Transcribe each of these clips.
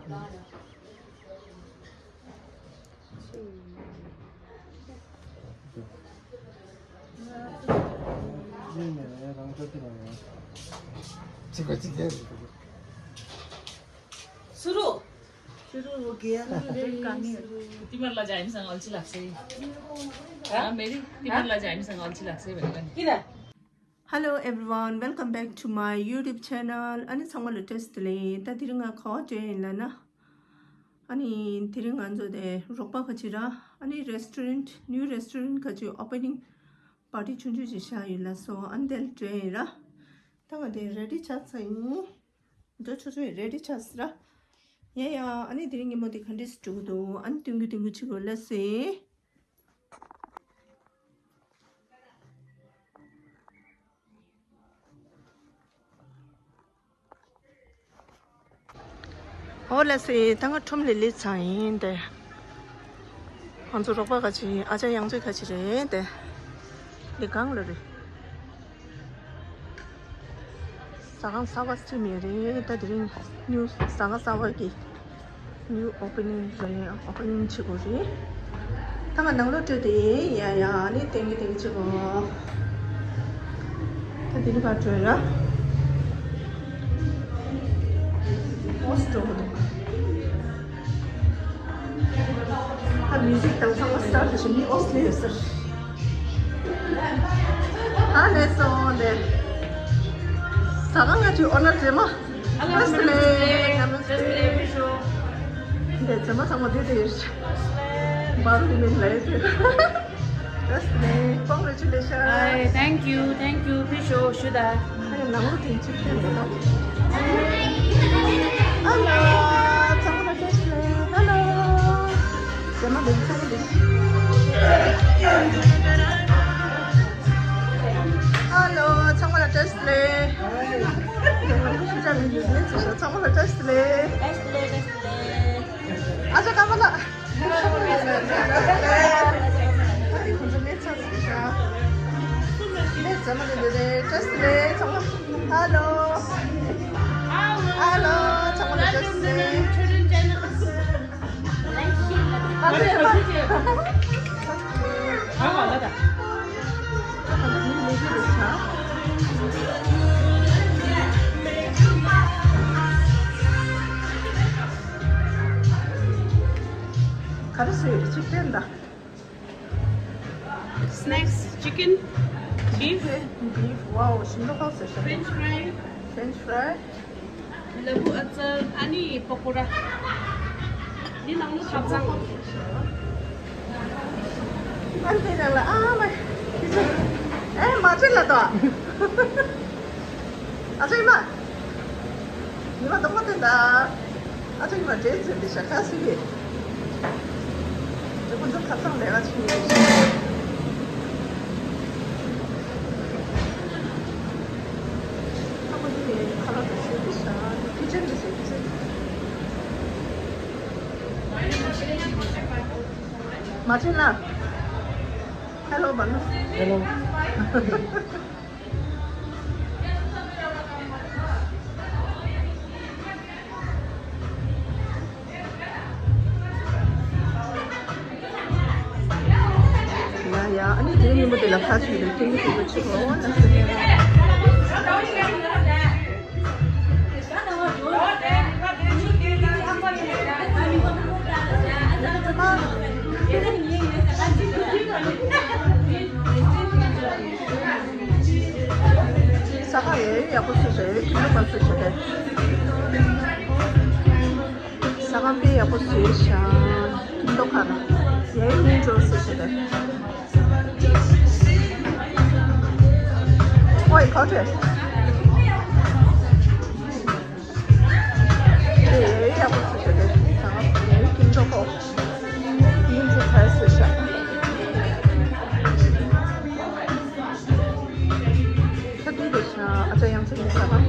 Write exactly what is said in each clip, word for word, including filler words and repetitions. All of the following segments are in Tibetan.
सुरु। तिमीहरूलाई जाइमसँग अल्छी लाग्छ है। हँ, मेरी? तिमीहरूलाई जाइमसँग अल्छी लाग्छ है भनेर नि। किन? Hello everyone, welcome back to my YouTube channel. अनि ཚང་མ་ལ་བཀྲ་ཤིས་བདེ་ལེགས། ད་དེ་རིང་ང་ག་པར་འགྲོ་ཡིན་ལབ་ན། ཨ་ནི་དེ་རིང་ང་ཚོ་དེ་རོགས་པ་ཁ་ཅིག་ར། ཨ་ནི་restaurant, new restaurant ཁ་ཅིག་opening party ཆུང་ཆུང་ཅིག་བཞག་ཡོད་ལབ་སོང་། ཨ་ནི་དེར་འགྲོ་ཡིན་ར། ད་ང་དེ་ready ཆགས་ཚར་ཡིན། འགྲོ་ཆོག་ཆོག་ready ཆགས་ཚར་ར། ཡ་ཡ། ཨ་ནི་དེ་རིང་ཉིན་མོ་དེ་ག་འདྲས་སེ་འགྲོ་གི་འདུག་ཨ་ནི་སྟོན་གི་སྟོན་གི་བྱེད་དགོས་ལབ་སོང་། ཨོ་ལགས་སོ། ད་ང་ཁྲོམ་ལ་སླེབས་ཚར་ཡིན་ཏེ། ང་ཚོ་རོགས་པ་ཁ་ཅིག་ཨ་ཅག་ཡང་ཚོད་ཁ་ཅིག་རེད་ཏེ། འདི་སྒང་ལ་རེད། ཟ་ཁང་གསར་པ་སེ་མེད་རེད། ད་དེ་རིང་new ཟ་ཁང་གསར་པ་གི་new opening རེད། opening བྱེད་དགོས་རེད། ད་ང་ནང་ལོགས་བྲོས་ཏེ་ཡ་ཡ་ནི་ཏེང་གི་ཏེང་གི་བྱེད་དགོས། ད་དེ་ནི་ཕར་བྲོས་ར། ཨོ་སི་འགྲོ་གི་འདུག་ད་music དང་ཚང་མ་start བྱས་ནི་ཨོ་སི་ལེ་ཡོད་ཟེར། ཨ་ལེ་སོང་ལེ། ཟ་ཁང་ང་ཅིག་ཨོ་ནར་རྗེས་མ། Hello, Namaste. Namaste. འདི་རྗེས་མ་ཚང་མ་འདི་དེ་ཡོད། བར་ལི་མིན་ལེ་དེ། Namaste. Congratulations. Hi, thank you, thank you. ཕེབས་ཤོག་ཞུ་ད། ཨ་ཡ་ནང་ལོགས་དེ་ཅིག་ཕེབས་འགྲོ་ད། ཨ་ལ། ཚང་མ་ལ་བཀྲ་ཤིས་བདེ་ལེགས། ཧ་ལོ། རྗེས་མ་ལེགས་ཚང་མ་ལེགས། ཧ་ལོ། ཚང་མ་ལ་བཀྲ་ཤིས་བདེ་ལེགས། ཚང་མ་ལ་བཀྲ་ཤིས་བདེ་ལེགས། ཨ་ཅག་ཀརྨ་ལགས། ཨ་ནི་ཁོང་ཚོ་ལས་ཚར་ཟིན་ཤག་ལས་ཚར་མ་ལས་ལས་ལས་བཀྲ་ཤིས་བདེ་ལེགས་ཚང་མ། ཧ་ལོ། ཧ་ལོ། ཚང་མ་ལ་བཀྲ་ཤིས་བདེ་ལེགས། ཨ་ནི་ཨ། ཨ་ནི་མི་མི་ཤེས་རེད་ཤག་ག་རེ་བཟོས་ཡོད་རེད་ཅིག་བསྟན་དང་། Snacks, chicken, beef, beef, wow, ཞིམ་པོ་ཁོག་ཟེར་ཤག French fry, French fry, ལ་ཕུག་ཨ་ཙལ། ཨ་ནི་པ་ཀོ་ར། འདི་ནང་ལོ་ཁབ་ཚང་། ཨ་ནི་དེ་ནང་ལ་ཨ་མ། ཨེ་མ་བྱེད་ལ་དོ། ཨ་ཅག་ཉི་མ། ཉི་མ་དང་པོ་དེ་འདྲ། ཨ་ཅག་ཉི་མ་འདྲེ་ཚོས་འདི་ཤ་ཁ་སི་གི། དེ་ཁོ་ཚོ་ཁ་ཚང་ལས་ཀ་བྱེད་ཀྱི་རེད། ཨ་ཁོ་འདི་ནས་ཁ་ལག་དང་ཤོད་ཀྱི་ཤ། ཁི་ཆན་འདི་ཟེར་ཁི་ཆན། མ་བྱེད་ལ། ཧེ་ལོ་བ་ནོ། ཧེ་ལོ། ཡ་ཡ། ཨ་ནི་དེ་རིང་ཉིན་མོ་དེ་ལ་ཁ་ཆུ་ཡོད་ཀྱི་ཀྱི་ཀྱི་ཆུ་གོ་ན་སི་ཏེ། ས་ཁ་ཡ་ཡོད་ཡག་པོ་བཟོས་ཤག་ཡ་ཡོད་ཀྱི་ལོ་པ་བཟོས་ཤག་དེ། ས་ཁང་དཔེ་ཡག་པོ་བཟོས་ཤག་ཁྱིམ་ཐོག་ཁ་ན་ཡ་ཡོད་སྙིང་རྗེ་བཟོས་ཤག་དེ། ཨོའི་ཁོ་ཐོས། དེ་ཡ་ཡོད་ཡག་པོ་བཟོས་ཤག་དེ། ས་ཁང་ཡ་ཡོད་ཁྱིམ་ཐོག་ཁོ་སྙིང་རྗེ་ཁ་བཟོས་ཤག་ད་དེ་རེད་ཤག་ཨ་ཅག་ཡང་ཚེ་གི་ས་ཁང་།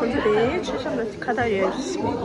ཁོང་ཚོ་དེ་མཆོད་བཤམས་ལ་ཁ་བཏགས་ཡོད།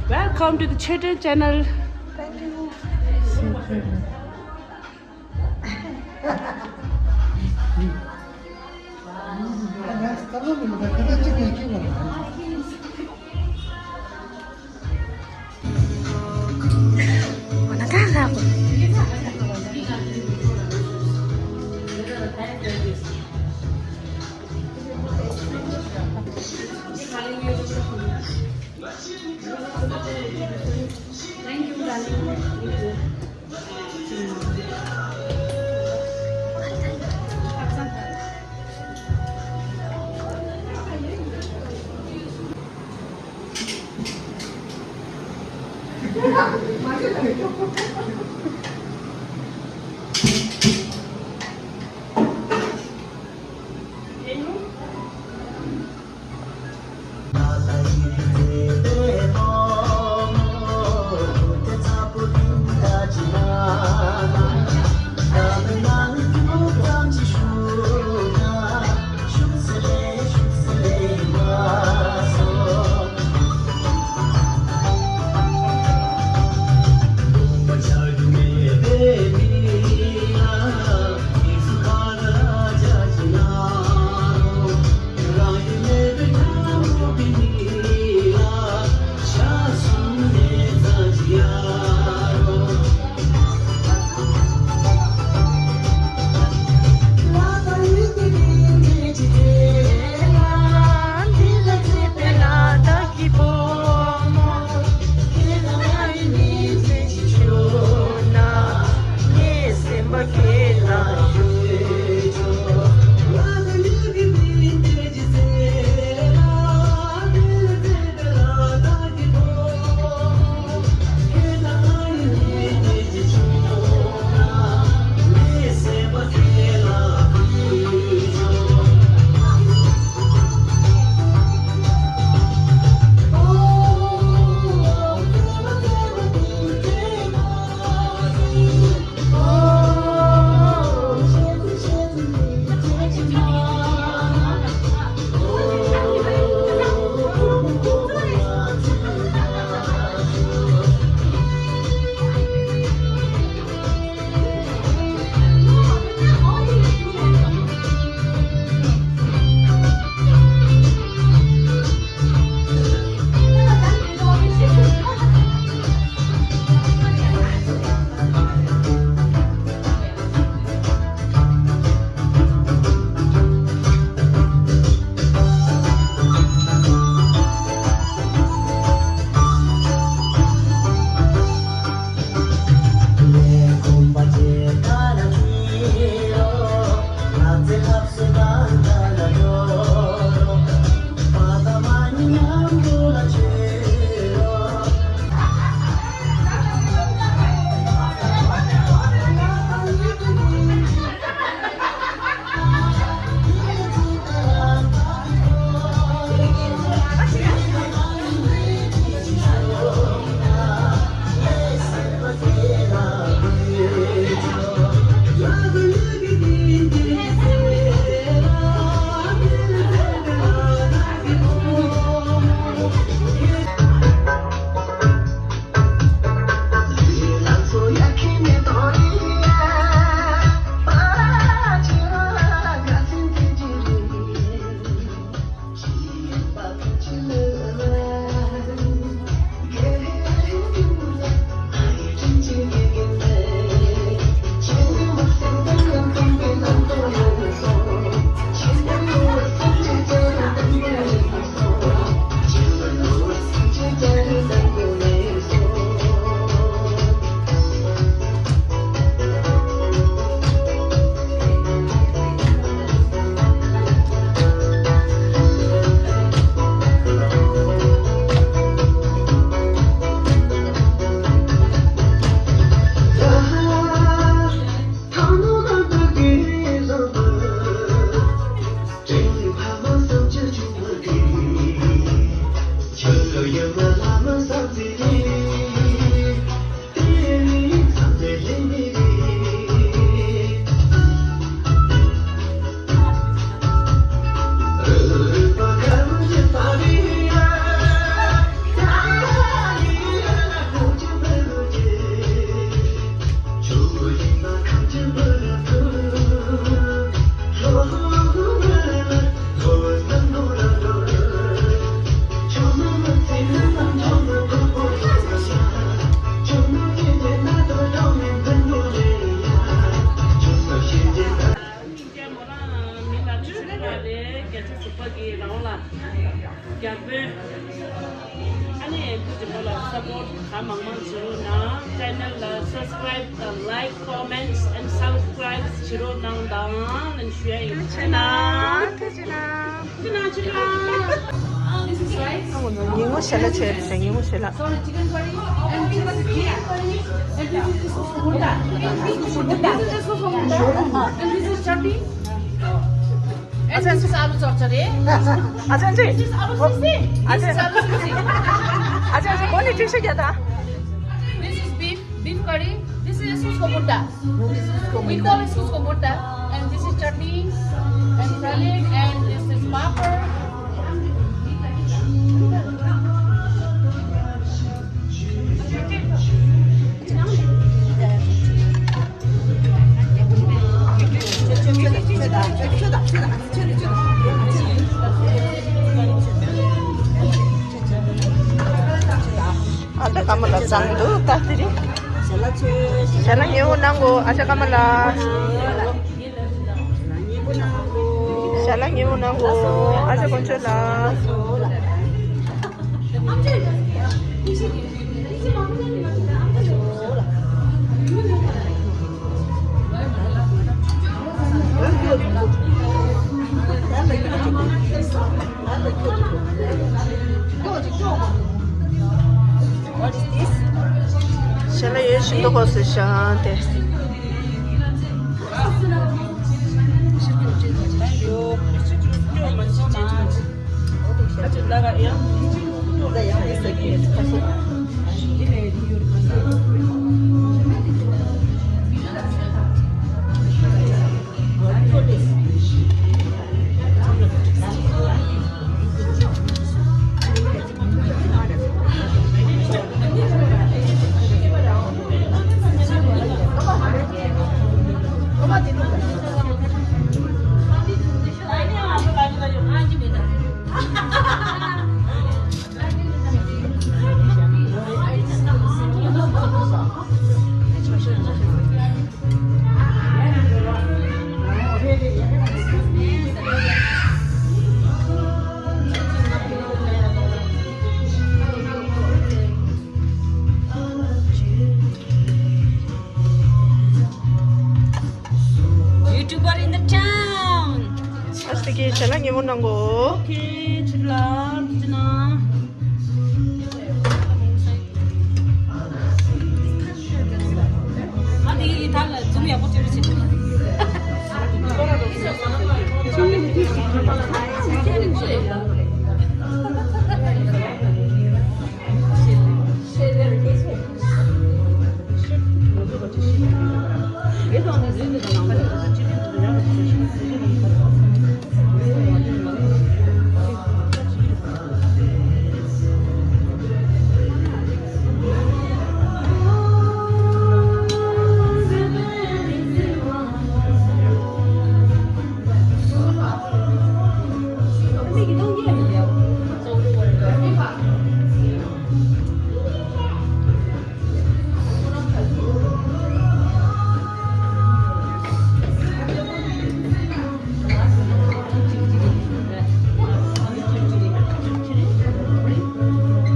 Welcome to the children channel. Thank you. རྒྱལ་པོས། ཨ་ནི་བུ་དེ་མོ་ལ་སབ་པོར་ཊི་གང་མང་མང་བྱེད་རོགས་གནང་། ཅེ་ནལ་ལ་སབ་སི་ཀ་རའིབ་དང་ལའིཀ་ཀོ་མེན་ཊི་ཨེན་ཌི་སབ་སི་ཀ་རའིབ་བྱེད་རོགས་གནང་དང་ལན་ཞུ་ཡ་ཡིན། ཐུགས་རྗེ་གནང་། ཐུགས་རྗེ་གནང་། ཐུགས་རྗེ་གནང་། ཐུགས་རྗེ་གནང་། ཉིན་མོ་ཞལ་ལག་མཆོད་རེད། ཉིན་མོ་ཞལ་ལག། Sorry, chicken curry and this is ghee and this is escofoeta. This is escofoeta and this is chutney. And this is aloo chorchare. Ajay, ajay. This is aloo sisi. This is aloo sisi. Ajay, ajay, कौन है? ठीक से क्या था? This is beef, beef curry. This is escofoeta. We call escofoeta. And this is chutney and salad and this is papad. ཨ་ཅག་ཀ་མ་ལ་བཟང་འདུག་ད་དེ་རིང་། ཞལ་ལག་མཉེས་པོ་གནང་གོ། ཨ་ཅག་ཀ་མ་ལ། ཞལ་ལག་མཉེས་པོ་གནང་གོ། ཨ་ཅག་དཀོན་མཆོག་ལགས། What is this? ཞལ་ལག་ཡོད་བཞིན་དུ་ཧོ་སི་ཤང་ཏེ། YouTuber in the town. ཨ་ཙི་ཀེ་ཞལ་ལག་མཉེས་པོ་གནང་གོ། ཨོ་ཁེ། ཆུ་ལ་ཆུ་ན། ཨ་དེ་ཡི་ཐ་ལ་ཛུམ་ཡག་པོ་བྱེད་རེ་བྱེད།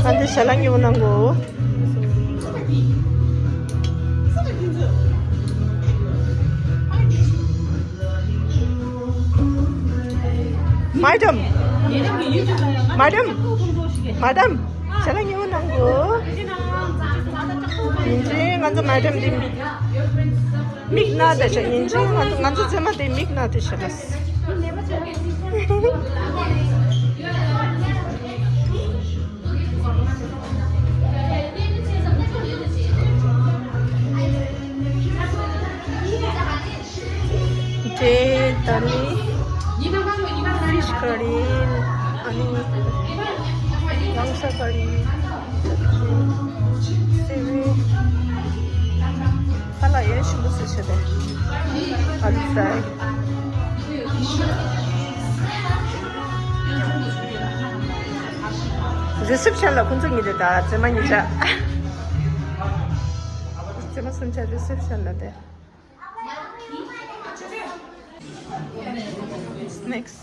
ཨ་འདི་ཞལ་ལག་མཉེས་པོ་གནང་གོ། Madam, madam, madam, ཞལ་ལག་མཉེས་པོ་གནང་གོ། ཡིན་གཅིག་ང་ཚོ་མེ་ཌམ་འདི་མིག་ན་དེ་ཆ་ཡིན་གཅིག་ང་ཚོ་ང་ཚོ་མཛེས་མ་དེ་མིག་ན་དེ་ཆ་ལ། དེ་ད་ནི་ཕིཤ་ཀ་རི། ཨ་ནི་ལང་ཤ་ཀ་རི། སེ་བའི་ཁ་ལག་ཡང་ཞིམ་པོ་བཟོས་བྱས་ཏེ། ཨ་ལུ་ཧྥི་རའི། རི་སེབ་ཤན་ལ་ཁོང་ཚོ་གཉིས་དེ་དང་མཛེས་མ་གཉིས་ཆ། མཛེས་མ་གསུམ་ཆ་རི་སེབ་ཤན་ལ་དེ། Next.